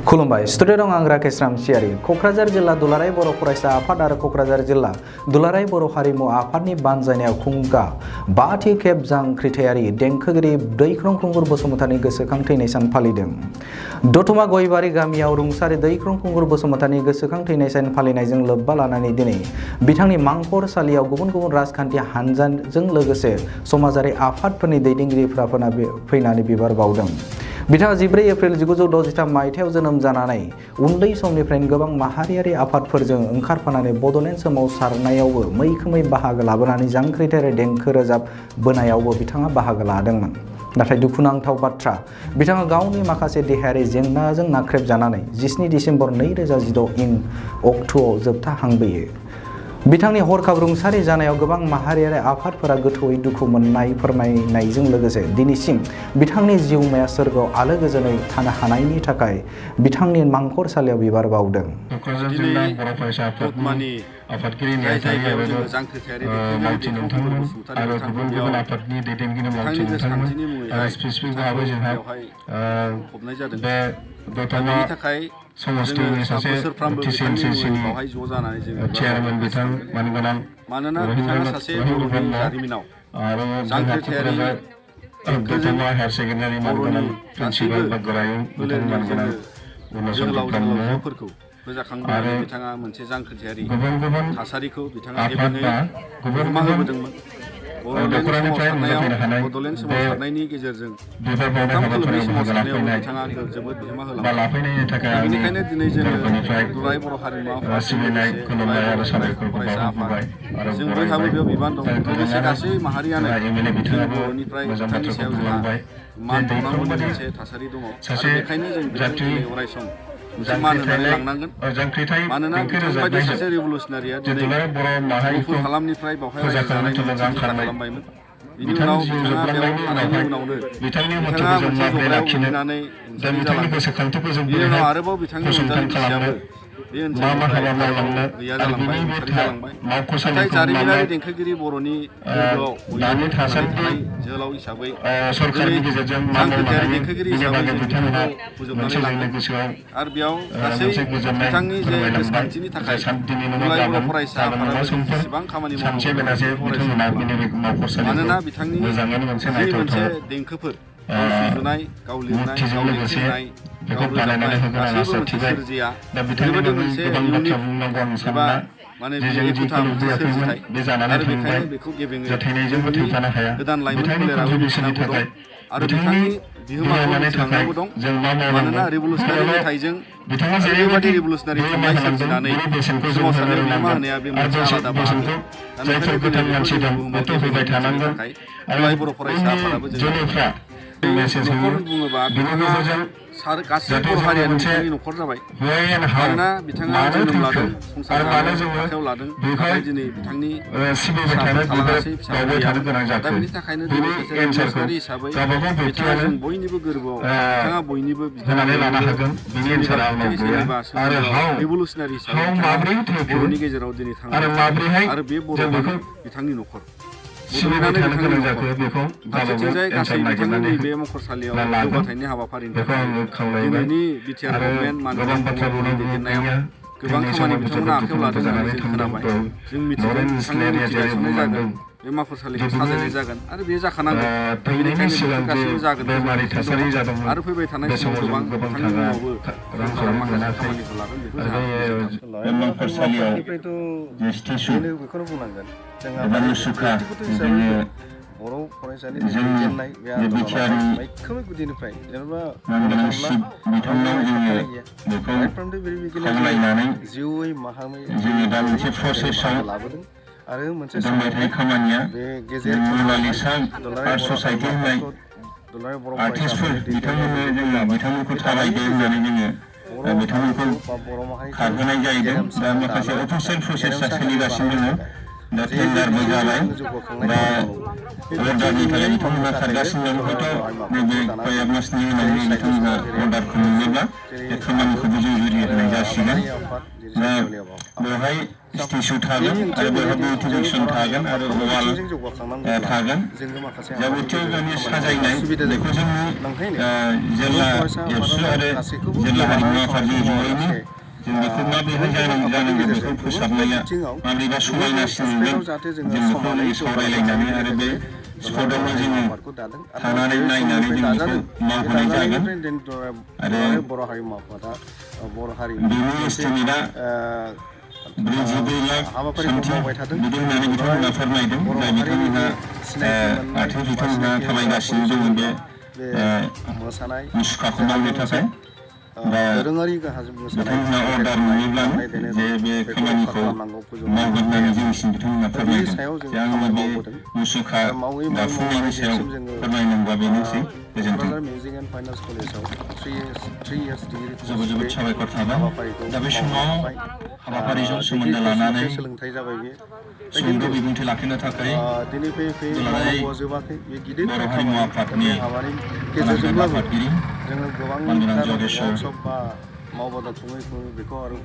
खुलुमबाय स्टुडिअ दं आं राकेश रामसियारि। कक्राझार जिल्ला दुलाराय बर' फरायसा आफाद आरो कक्राझार जिल्ला दुलाराय बर' हारिमु आफादनि बानजायनायाव खुंगा 5थि खेब जांख्रिथायारि देंखोगिरि दैख्रं खुंगुर बसुमतारिनि गोसोखां थैनाय सान फालिदों। दतमा गयबारि गामियाव रुंसारि दैख्रं खुंगुर बसुमतारिनि गोसोखां थैनाय सान फालिनायजों लोब्बा लानानै दिनै बिथांनि मांखरसालियाव गुबुन गुबुन राजखान्थि हानजाजों लोगोसे समाजारि आफादफोरनि दैदेनगिरिफोरा फैनानै बिबार बावदों। बिथाङा 14 एप्रिल 1963 मायथाइयाव जोनोम जानानै उन्दै समनिफ्रायनो गोबां माहारियारि आफादफोरजों ओंखारफानानै बड'लेण्ड सोमावसारनायावबो मैखोमै बाहागो लाबोनानै जांख्रिथायारि देंखो रोजाबबोनायावबो बिथाङा बाहागो लादोंमोन। नाथाय दुखुनांथाव बाथ्रा, बिथाङा गावनि माखासे देहायारि जेंनाजों नाख्रेबजानानै 17 दिसेम्बर 2016 इं अक्ट'आव जोबथाहांबोयो। बिथांनि हरखाब रुंसारि जानायाव गोबां माहारियारि आफादफोरा गोथौयै दुखु मोननाय फोरमायनायजों लोगोसे दिनैसिम बिथांनि जिउमाया सोरगोआव आलो गोजोनै थानो हानायनि थाखाय बिथांनि मांखरसालियाव बिबार बावदों। कक्राझार जिल्ला बर' फरायसा आफादनि आफादगिरि नेहाथारि मावथि नोंथांमोन आरो गुबुन गुबुन आफादनि दैदेनगिरि मावथि नोंथांमोन आरो स्पेसिफिक भाबै जोंहा बे दतमा समष्टिनि सासे TCNCCनि चेयारमेन बिथां मानगोनां आरो दतमा हायार सेकेन्डारि मानगोनां प्रिन्सिपाल बा गोरायुं बिथां मानगोनां आरो गुबुन गुबुन आफादफोरा गुबुन गुबुन न'खरनिफ्राय नुजाफैनो हानाय सोमावसारनायनि गेजेरजों बिबार बावनाय हाबाफारियाव बाहागो लाफैनाय बा लाफैनायनि थाखाय बेनिखायनो दिनै जोङो गोरबोनिफ्राय दुलाराय बर' हारिमु आफाद सिबिनाय खुलुमनाय आरो साबायखरखौ बावहरबाय आरो जों बयहाबो बेयाव बिबान दं। लोगोसे गासै माहारियानो बर'निफ्राय बिथांनि सायाव जोंहा मान बावनांगौनि मोनसे थासारि दङ। बेखायनो जों बिथांनि अराय सम मान होनानै लांनांगोन। मानोना बिथांबायदि सासे रिभलुसनारिया दिनै गुफुर हालामनिफ्राय बेवहाय जानायनि मोनसे खालामबायमोन। बिनि उनाव बिथाङा बेयाव थानायनि उनावनो बिथाङा मोनसे जब्रायाव उन्दैनानै रुंसारि जालांदों। बिनि उनाव आरोबाव बिथांनि अनजालि बिसियाबो बे ओनसोलनिफ्राय गैया जालांबाय, रुंसारि जालांबाय। नाथाय जारिमिनारि देंखोगिरि बर'नि गोरबोआव बयनिबो थांनानै थानाय जोहोलाव हिसाबै जांख्रिथायारि देंखोगिरि हिसाबै जों बिथांखौ बोजबनानै लांदों। आरो बेयाव गासै बिथांनि जे गोसोखांथिनि थाखाय दुलाराय बर' फरायसा आफादाबो जेसेबां खामानि मावनांगौ मानोना बिथांनि जि मोनसे देंखोफोर गाव सुजुनाय, गाव लिरनाय, गाव देंखोनाय, गाव रोजाबनाय गासैबो मोनसे सोरजिया ओरैबायदि मोनसे इउनिक एबा माने एखुथा मोनसे सोरजिथाय आरो बेखायनो बेखौ गेबेङै जोंनि गोदान लाइमोन फोलेराबो मिथिनांगौ दं आरो बिथांनि बिहोमाखौ मिथिलांनांगौ दं। मानोना रिभलुसनारि मेथाइजों ओरैबायदि रिभलुसनारि थुनलाइ सोरजिनानै सोमावसारनायाव बिहोमा होनाया बे मोनसे आलादा बाहागो। दा बेखायनो दिनै बेखौ जोङो बुहुमाव गेबेङै मिथिनो थाखाय दुलाराय बर' फरायसा आफादाबो जोङो न'खर बुङोबा बिथाङा गासै बर' हारियानो बिथांनि न'खर जाबाय। मानोना बिथाङा जोनोम लादों, संसार जादों, आखायाव लादों, नाथाय दिनै बिथांनि फिसाफोर थालाङासै, फिसाफोर गैया। दा बेनि थाखायनो दिनै सासे रिभलुसनारि हिसाबै बिथाङा जों बयनिबो गोरबोआव बिथाङा बयनिबो रिभलुसनारि हिसाबै बर'नि गेजेराव दिनै थांनानै आरो बे बर'आनो बिथांनि न'खर। बड'लेण्डआनो बिथांनि न'खर। फारसेथिंजाय गासै बिथांनि नैबे मखरसालियाव जौगाथायनि हाबाफारिनि थाखाय दिनैनि बिटिआर गभर्नमेन्ट मानगोनां बर'फोरनि दैदेननायाव गोबां खामानि बिथांमोना आखायाव लादों होननानै जों खोनाबाय। जों मिथिगोन बिथांनि मुर्ति गायसननाय जागोन, बे माखरसालिखौ साजायनाय जागोन आरो बे जाखानांगोन। बेनिखायनो बेफोर गासैबो जागोन आरो फैबाय थानाय समाव गोबां बिथांनि मुङावबो सरकारा माखासे खामानिखौ लागोन बेखौ जोंहा बेखौनो बुंनांगोन। जोंहा बर' फरायसानि दैदेननाय बे मैखोमै गुदिनिफ्राय जेनेबा जिउयै माहामै लाबोदों आरो मोनसे समावहाय बे गेजेर दुलाराय बर' खारहोनाय जाहैदों। दा माखासे अफिसियेल प्रसेसआ सोलिगासिनो दङ। दा टेन्डारबो जाबाय दा अर्डारनि थाखाय बिथांमोनहा खारगासिनो दं। हयथ' नैबे कयेक मासनि उनाव बिथांमोनहा अर्डारखौ मोनोब्ला बे खामानिखौबो जों जुरि होनाय जासिगोन। दा बेवहाय स्टेचु थागोन आरो बेवहाय बिउटिफिकेसन थागोन आरो वाल थागोन जाबोथियाव जोंनि साजायनाय बेखौ जोंनि जिल्ला एबसु आरो जिल्ला हारिमु आफादनि जयैनो जों बेखौ माबोरैहाय जानांगौ बेखौ फोसाबनाया माबोरैबा समायनासिन नुगोन जों बेखौ सावरायलायनानै आरो बे स्पटआवनो जोङो थानानै नायनानै जों बेखौ मावहोनाय जागोन आरो बेनि एस्टिमेटआ 42 लाख सामथिं बिदि होननानै बिथांमोनहा फोरमायदों दा बिथांमोनहा आथिं बिथांमोनहा खामायगासिनो दङ बे मुसुखाखौ मावनो थाखाय दा बिथांमोनहा अर्डार मोनोब्लानो जे बे खामानिखौ मावगोन होननानै जोंनिसिम बिथांमोनहा फोरमायदों जे आङो बे मुसुखा दाफुंनायनि सायाव फोरमायनांगौआ बेनोसै गोजोन्थों जोबोद साबायखर थाबाय दा बे समाव हाबाफारिजों सोमोन्दो लानानै सुंद' बिबुंथि लाखिनो थाखाय दुलाराय बर' हारिमु आफादनि आफादगिरि मानगोनां जगेश्वर मावबादा खुङै बेखौ आरो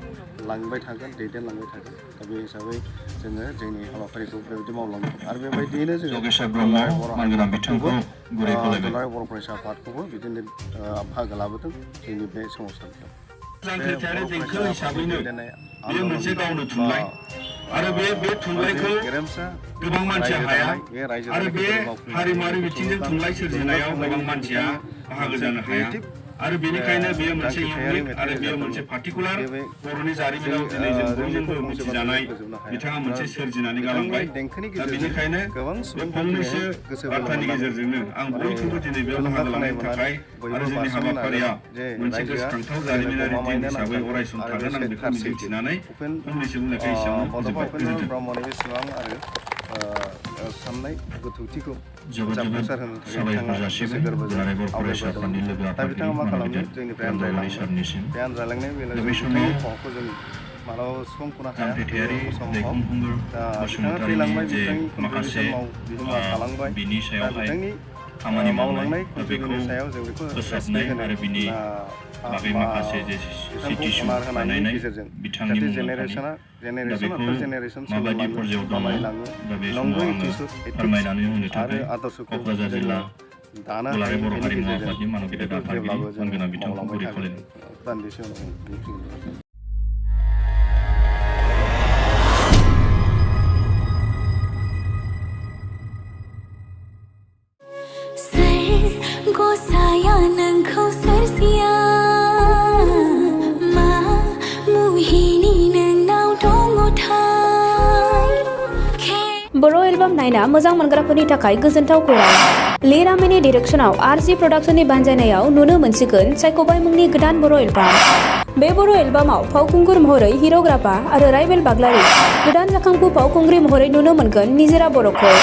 लांबाय थागोन दैदेनलांबाय थागोन दा बे हिसाबै जोङो जोंनि हाबाफारिखौ बेबायदि मावलांगोन आरो बेबायदियैनो जोङो जगेश्वर ब्रह्म मानगोनां बिथांखौ गुरै खावलायबाय दुलाराय बर' फरायसा आफादखौबो बिदिनो बाहागो लाबोदों जोंनि बे सोमावसारनायाव जांख्रिथायारि देंखो हिसाबैनो बेयो मोनसे गावनो थुनलाइ आरो बे थुनलाइखौ गोबां मानसिया हाया आरो बे हारिमुआरि बिथिंजों थुनलाइ सोरजिनायाव गोबां मानसिया बाहागो जानो हाया आरो बेनिखायनो बेयो मोनसे इउनिक आरो बेयो मोनसे पार्टिकुलार बर'नि जारिमिनाव दिनै जों बयजोंबो मिथिजानाय बिथाङा मोनसे सोरजिनानै गालांबाय दा बेनिखायनो बे फंनैसो बाथ्रानि गेजेरजोंनो आं बयखौबो दिनै बेयाव बाहागो लानायनि थाखाय आरो जोंनि हाबाफारिया मोनसे गोसोखांथाव जारिमिनारि दिन हिसाबै अरायसम थागोन आं बेखौ मिजिंथिनानै फंनैसो बुंनायखौ एसेयावनो फोजोबबाय गोजोन्थों साननाय गोथौथिखौ जाफुंसार होनो थाखाय गोसो गोरबोजों आवगायबोदों दा बिथाङा मा खालामदों जोंनिफ्राय आनजायलांबाय बे आनजायलांनाय बेलायाव जों बिथांनि खहाखौ जों मालाबाबो सुफुंख'नो हाया समाव दा बिथाङा थैलांबाय बिथांनि कन्ट्रिबिउसन बिहोमा थालांबाय दा बिथांनि मावलांनाय कन्ट्रिबिउसननि सायाव जों बेखौ रेसपेक्ट होनो बिथांखौ अनार होनायनि गेजेरजों जाहाथे जेनेरेसन आफ्टार जेनेरेसन सोलोंलाङो नंगौ एथिक्स आरो आदर्शखौ जोङो दानो हायो बेनि गेजेरजों बेखौ जेब्लाबो जों मावलांबाय थागोन दान्दिसे उनाव बुंफिनगोन गसाया नोंखौ सोरजिया मा मुहिनि नोंनाव दङथाय बर' एलबाम नायना मोजां मोनग्राफोरनि थाखाय गोजोनथाव खौरां लिरामिनि डिरेक्शनाव आरजि प्रडाक्शननि बानजायनायाव नुनो मोनसिगोन सायख'बाय मुंनि गोदान बर' एलबाम बे बर' एलबामाव फावखुंगुर महरै हिर'ग्राफा आरो राइबेल बाग्लारि गोदान जाखांफु फावखुंग्रि महरै नुनो मोनगोन निजोरा बर'खौ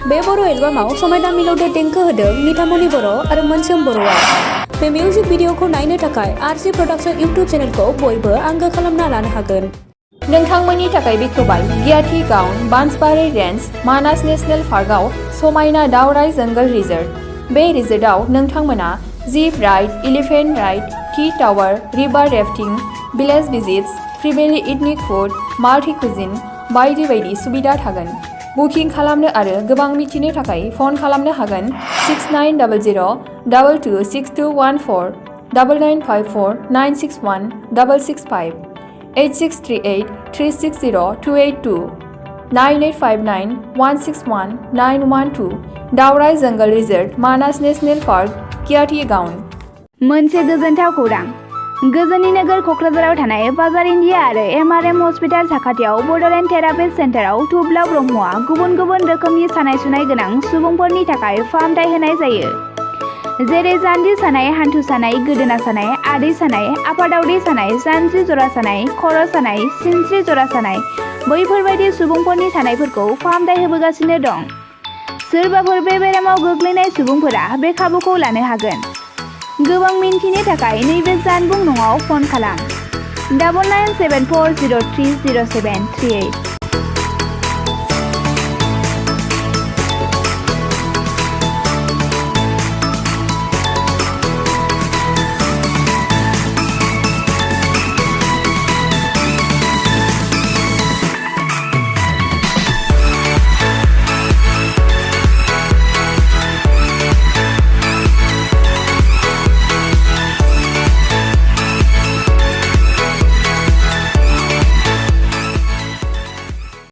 बे बर' एलबामाव समायना मिलौदो देंखो होदों निथामनि बर' आरो मोनसोम बर'आ बे मिउजिक भिडिअखौ नायनो थाखाय आरजि प्रडाक्शन इउटुब चेनेलखौ बयबो आंगो खालामना लानो हागोन नोंथांमोननि थाखाय बेखेवबाय गियाथि गाउन बान्सबारि रेन्ज मानास नेशनेल पार्कआव समायना दावराइ जंगल रिजर्ट बे रिजर्टआव नोंथांमोना jeep ride elephant ride tea tower river rafting village visits फ्रिबेलि इथनिक फुड माल्टि कुजिन बायदि बायदि सुबिदा थागोन बुकिं खालामनो आरो गोबां मिथिनो थाखाय फन खालामनो हागोन 6900226214 9954961665 8638360282 9859161912 दावराइ जंगल रिजर्ट मानास नेशनेल पार्क गियाथि गाउन मोनसे गोजोनथाव खौरां गोजोननि नोगोर क'क्राझाराव थानाय बाजार इन्डिया आरो MRM हस्पिटाल साखाथियाव बड'लेण्ड थेरापिस्ट सेन्टाराव थुब्ला ब्रह्मआ गुबुन गुबुन रोखोमनि सानाय सुनाय गोनां सुबुंफोरनि थाखाय फाहामथाय होनाय जायो जेरै जान्जि सानाय हान्थु सानाय गोदोना सानाय आदै सानाय आफादावदै सानाय जानजि जरा सानाय खर' सानाय सिनस्रि जरा सानाय बैफोरबायदि सुबुंफोरनि सानायफोरखौ फाहामथाय होबोगासिनो दं सोरबाफोर बे बेरामाव गोग्लैनाय सुबुंफोरा बे खाबुखौ लानो हागोन गोबां मिन्थिनो थाखाय नैबे जानबुं नङाव फन खालाम 9974030738